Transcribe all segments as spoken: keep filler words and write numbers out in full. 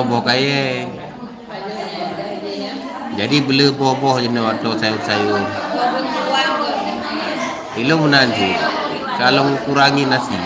boh kayèe. Jadi, beu le boh-boh jinoe atau sayur-sayur. Ilôn meunan cit. Kalau mengurangi nasi.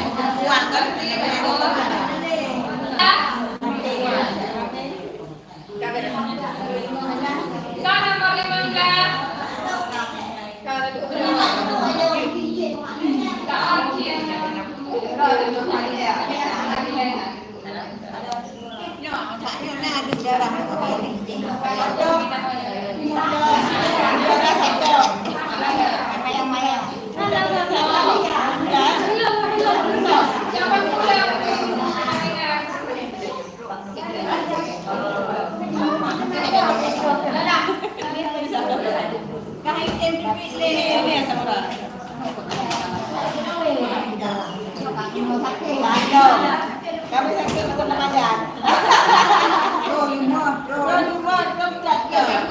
Kami sakit macam remaja. Oh, lima, oh, lima, oh, tak ada.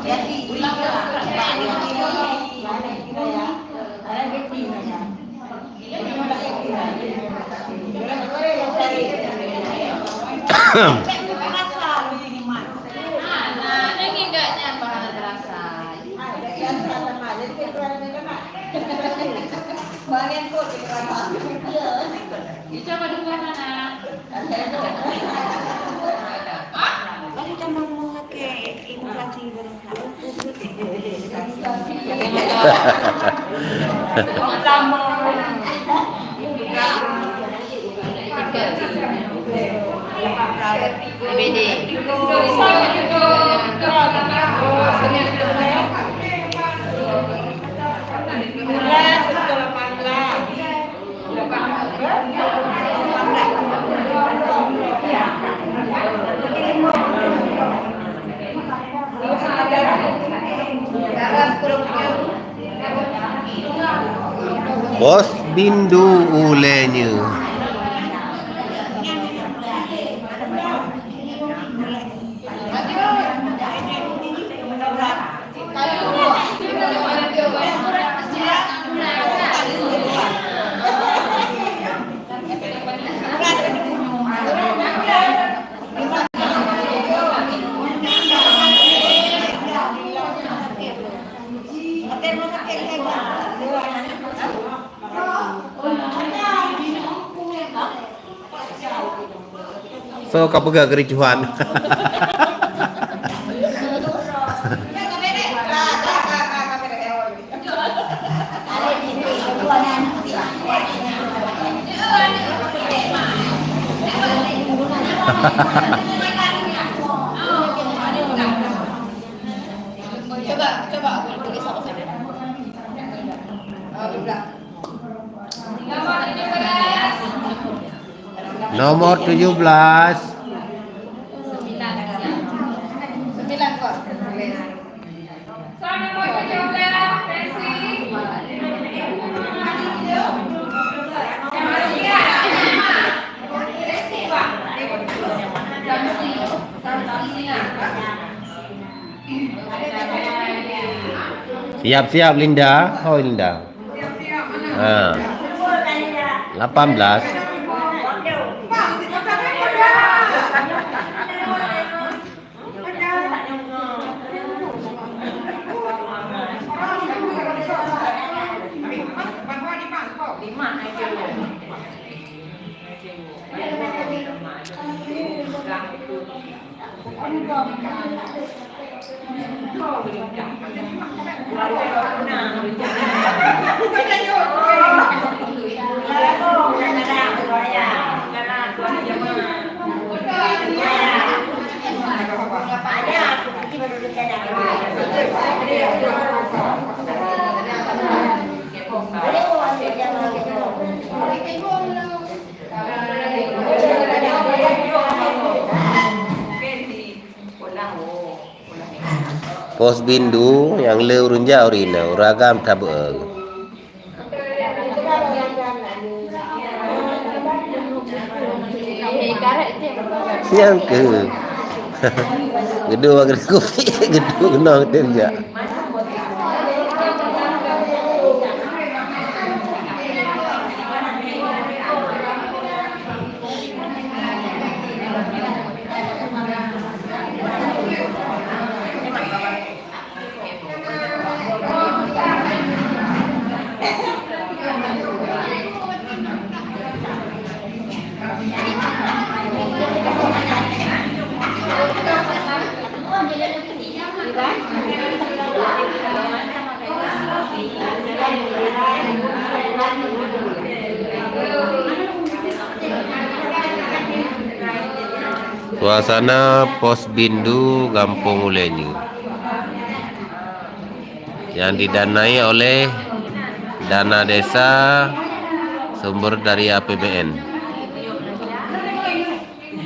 Jadi, Bos Bindu ulèe nyoe. Soe ka peugah kericuhan? Coba, coba aku tulis apa saja. Oh, di belakang. Nomor tujuh belas. Sembilan, Pak. Siap-siap, Linda. Hoi, Linda. Ha. Lapan belas. Pos Bindu nyang le ureueng jak ureueng inong, ureueng agam tabeueng. Nyang keu. Geuduek bak geuduek kopi, geuduek keunoe geutem jak. Suasana Pos Bindu Gampông Ulee Nyeue yang didanai oleh dana desa sumber dari A P B N.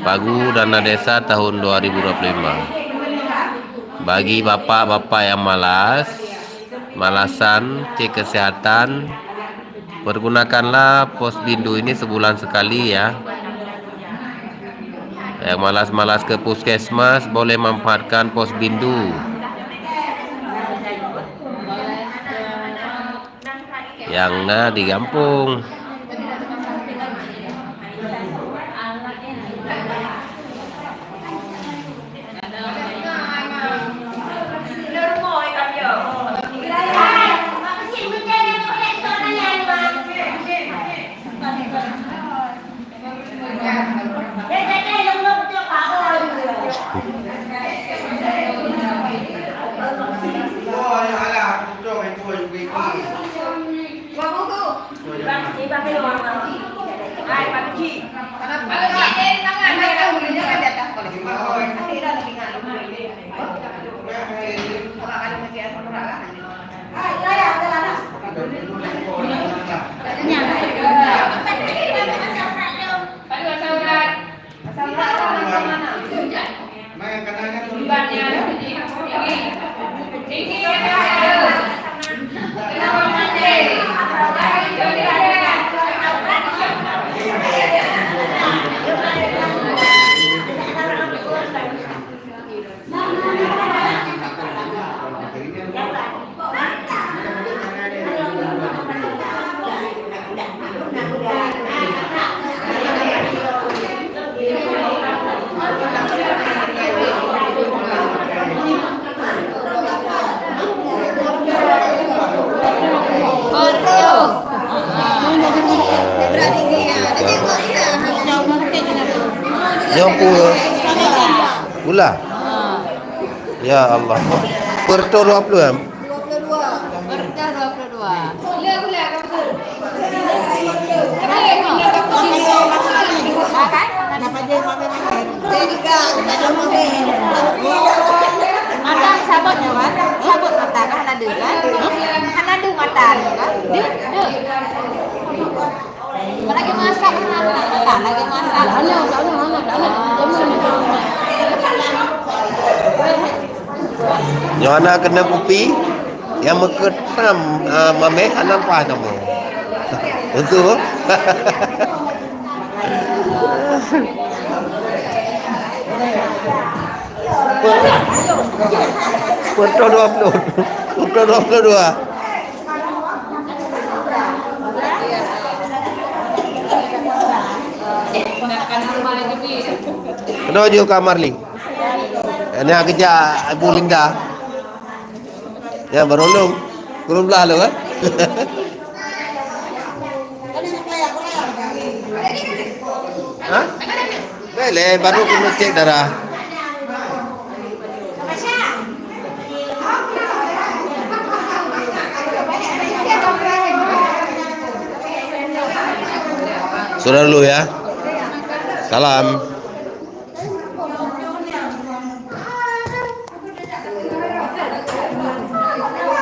Pagu dana desa tahun dua ribu dua puluh lima. Bagi bapak-bapak yang malas, malasan, cek kesehatan, pergunakanlah Pos Bindu ini sebulan sekali ya. Yang malas-malas ke puskesmas boleh manfaatkan Pos Bindu yang na di gampông. Nyoe pue. Ulah. Ya Allah. Perto dua puluh em? Perto dua puluh dua. Mata sabot nyoe kan? Sabot mata kan hana deuh kan? Hana deuh mata nyoe kan? Deuh, deuh. Lagi masak, lagi masak. Nyoe hana keuneuk kupi, nyang meukeue tam, ah, mamèh hana paih kamoe. Beutôi. Peuet-, peuet dua puluh, peuet dua puluh dua. Keunoe ju ka Marli. Ini keujak Ibu Linda. Ya, baru lom. Kureueng blah lom, kan? Hah? Boleh, baru keuneuk cek darah. Sudah dulu ya. Salam.